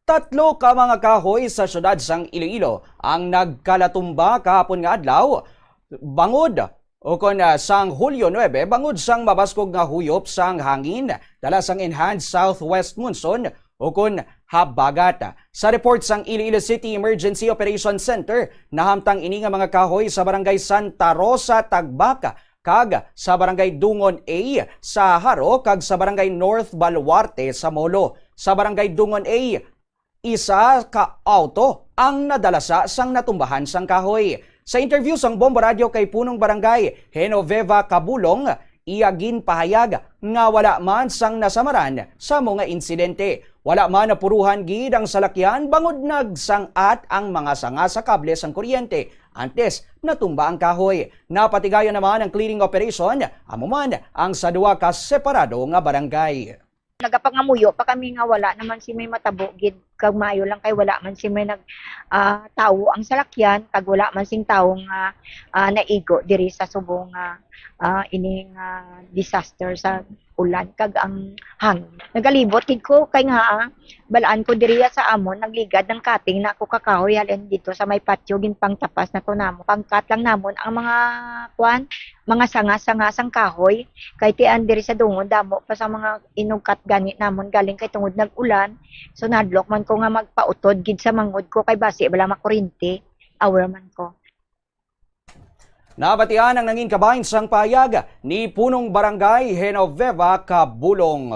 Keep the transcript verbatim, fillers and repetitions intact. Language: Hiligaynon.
Tatlo ka mga kahoy sa siyudad sang Iloilo ang nagkalatumba kahapon nga adlaw, bangod ukon, ah, sang Hulyo nuebe, bangod sang mabaskog nga huyop sang hangin dala sang enhanced southwest monsoon ukon habagat. Sa report sang Iloilo City Emergency Operation Center, nahamtang ini nga mga kahoy sa Barangay Santa Rosa, Tagbak, kag sa Barangay Dungon A sa Jaro kag sa Barangay North Baluarte sa Molo. Sa Barangay Dungon A, isa ka auto ang nadalasa sang natumbahan sang kahoy. Sa interview sang Bombo Radio kay Punong Barangay Genoveva Cabulong, iya ginpahayag nga wala man sang nasamaran sa amo nga insidente. Wala man napuruhan gid ang salakyan bangod nagsang-at ang mga sanga sa kable sang kuryente antes natumba ang kahoy. Napatigayon naman ang clearing operation, amo man ang sa duha ka separado nga barangay. Nagapangamuyo pa kami nga wala naman si may matabo gid, kag maayo lang kay wala man si may nag, ah, tawo ang salakyan, kag wala man sing tawo nga, ah, naigo diri sa subong nga, ah, ining, ah, disaster sa ulan kag ang hangin. Nagalibot gid ko kay nga, ah, balaan ko diri sa amon nagligad ang cutting na ako kakahoy halin dito sa may patio, ginpangtapas na to namon. Pangkat lang namon ang mga kuan, mga sanga-sanga sang kahoy. Kay ti an diri sa Dungon, damo pa sa mga inugkat gani namon galing kay tungod nag-ulan. So, nahadlok man ko nga magpautod gid sa mangod ko kay basi bala makurinti. Aware man ko. Nabatian ang nangin kabahin sang pahayag ni Punong Barangay Genoveva Cabulong.